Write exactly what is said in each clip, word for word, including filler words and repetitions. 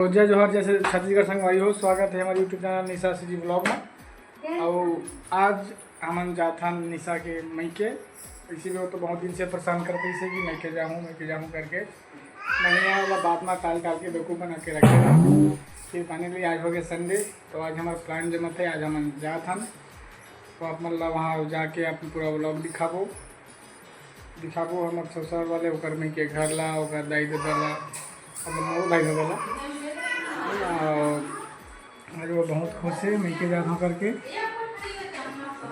तो जय जोहार, जय छत्तीसगढ़ संगवारी हो, स्वागत है हमारे YouTube चैनल निशा सीजी ब्लॉग में। और आज हमन जाथन निशा के मइके। इसीलिए वो तो बहुत दिन से परेशान करते इसे कि मइके जाहूँ, मइके जाहूँ करके। नहीं आए वाला बात में टाल टाल के बेवकूफ़ बना के रखे। फिर फाइनली आज हो गया संडे, तो आज हमारा प्लान जमत है, आज हमन जाथन। तो आप मन ला वहाँ जाके अपन पूरा ब्लॉग दिखाबो, दिखाबो हमर ससुर वाले, ओकर मइके घर ला, ओकर दाई ददा ला, मतलब मोर दाई ददा ला। और आज वो बहुत खुश है मइके जात हूँ करके,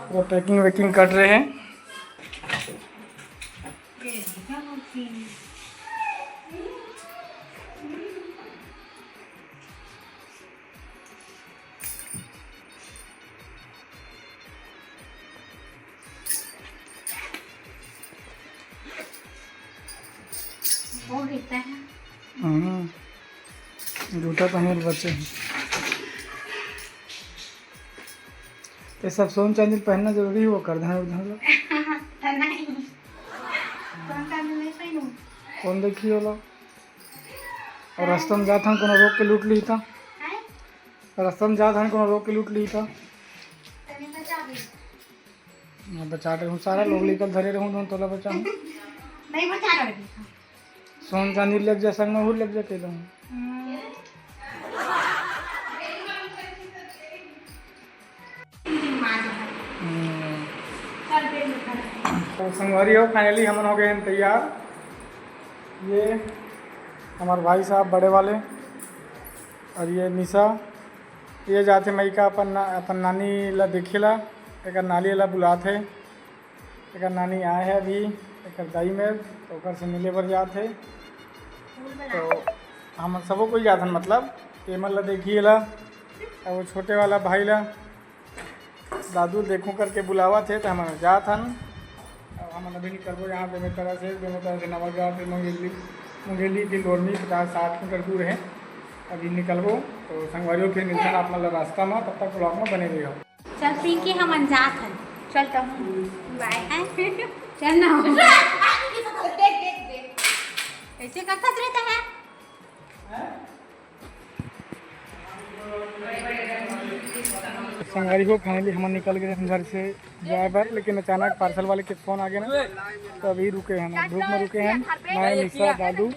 वो पैकिंग वैकिंग कर रहे हैं। वो गिरता है। हम्म, जूता पहने बच्चे हैं। ये सब सोन चांदी पहनना जरूरी हो, करधन उरधन ला। तो नहीं। कौन सा नहीं पहनूं? कौन देखी होला? और रास्ता में जात हन, कोनो रोक के लूट ली था। हैं? रास्ता में जात हन, कोनो रोक के लूट ली था। तनी बचा दे। मैं बचा रहे हूँ, सारा लोग लेकर धरे रहूँ, तो तोला बचाऊँ। नहीं बचा रहे। सोन चांदी लग जा, संग में हूँ लग जा, के लूँ। हम्म। हम्म। तो संगवारी हो, finally हमन हो गए हैं तैयार। ये हमारे भाई साहब बड़े वाले, और ये निशा, ये जाथे मइका अपन ना-, अपन नानी ला देखे ला, एकर नानी ला बुलाथे। एकर नानी आए है अभी, एकर दाई मेर, तो ओकर से मिले बर जात है। तो हम सबो कोई जात हन, मतलब एमन ला देखिए ला, और वो छोटे वाला भाई ला, दादू देखूं करके बुलावत है, तो हम जात हन। अब हम अभी निकलबो यहाँ बेमेतरा से, बेमेतरा से नवागांव, फिर मुंगेली, मुंगेली फिर लोरमी, पचास साठ मीटर दूर है। अभी निकलबो, तो संगवारियों फिर मिलते हैं आप मतलब रास्ता में, तब तक ब्लॉग में बने रहिए। चल पिंकी, हमन जात हन। चल त हूँ। बाय। चल ना। कैसे करता रहता है? संगवारी हो, finally हमन निकल गए घर से जाए बर, लेकिन अचानक पार्सल वाले के फोन आ गया ना, तो अभी रुके हैं, धूप में रुके हैं। मैं, निशा, दादू,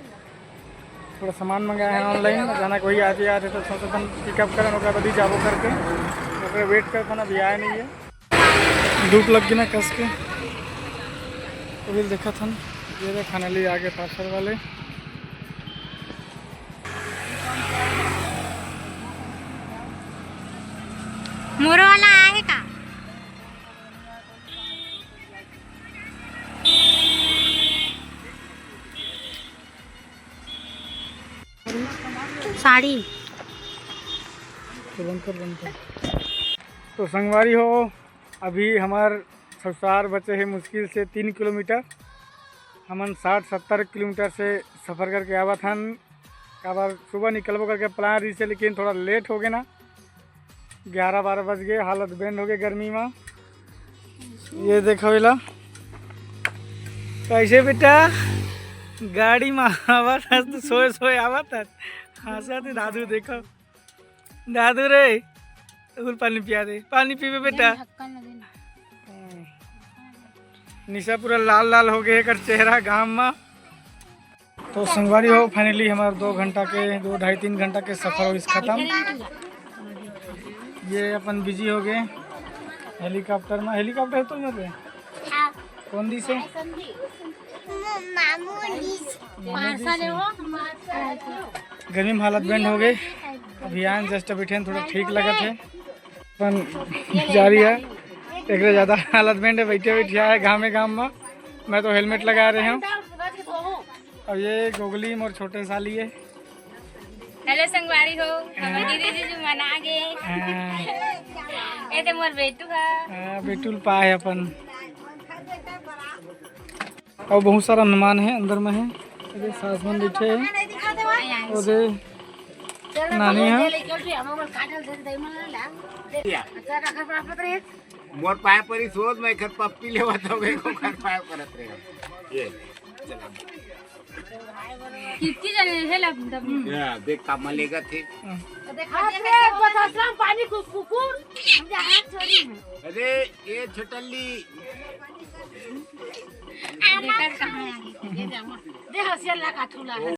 थोड़ा सामान मंगाए हैं online, अचानक वही आज ही आते तो सोचत हन पिकअप करन, ओकर बाद ही जाबो करके, ओकर वेट करत हन, अभी आए नहीं है। धूप लग गई ना कस के, तो फिर देखत हन। ये देख, finally आ गए पार्सल वाले। मोरो वाला आए का? साड़ी। तो संगवारी हो, अभी हमार ससुराल बचे है मुश्किल से तीन किलोमीटर। हमन साठ सत्तर किलोमीटर से सफ़र करके आवत हन, काबर सुबह निकलबो करके प्लान रहिसे, लेकिन थोड़ा लेट हो गए ना, ग्यारह बारह बज गए, हालत बेंड हो गए गर्मी में। ये देखो एला, कैसे बेटा गाड़ी में आवत हस, तो सोए सोए आवत हस, हंसत है दादू। देखो दादू रे, और पानी पिया दे, पानी पीबे बेटा। ढक्कन लगे ना। निशा पूरा लाल लाल हो गए एकर चेहरा घाम में। तो संगवारी हो, finally हमार दो घंटा के, दो ढाई तीन घंटा के सफर हो इस खत्म। ये अपन बिजी हो गए हेलीकॉप्टर में। हेलीकॉप्टर तो नहीं हाँ। कौन दी से? मामू दी से। गर्मी में हालत बेंड हो गए। अभी आन जस्ट अभी ठेन थोड़ा ठीक लगत है। अपन जा रही है, एक ज़्यादा हालत बेंड है, बैठे बैठे आए घामे घाम में। मैं तो हेलमेट लगा रहे हूँ। और ये गोगली मोर छोटे साली है। हेलो संगवारी हो, हमर दीदी जीजू मन आ गए। हाँ। ये तो मोर बेटू है। हाँ, बेटू ल पाए अपन। और बहुत सारा मेहमान है, अंदर में है। अरे सास मन बैठे हैं। और ये नानी है। मोर पाए परी सोच में एकर पप्पी लेवत हो गए, को कर पाए परत रहे। ये, चला। कितनी जने हे ला दबी। या, देख का मलेगा थे। अरे बतासराम पानी को कुकुर। हम जा हाथ छोड़ी है। अरे ये छोटल्ली। देखा कहाँ है? दे हसिया ला का ठुला है।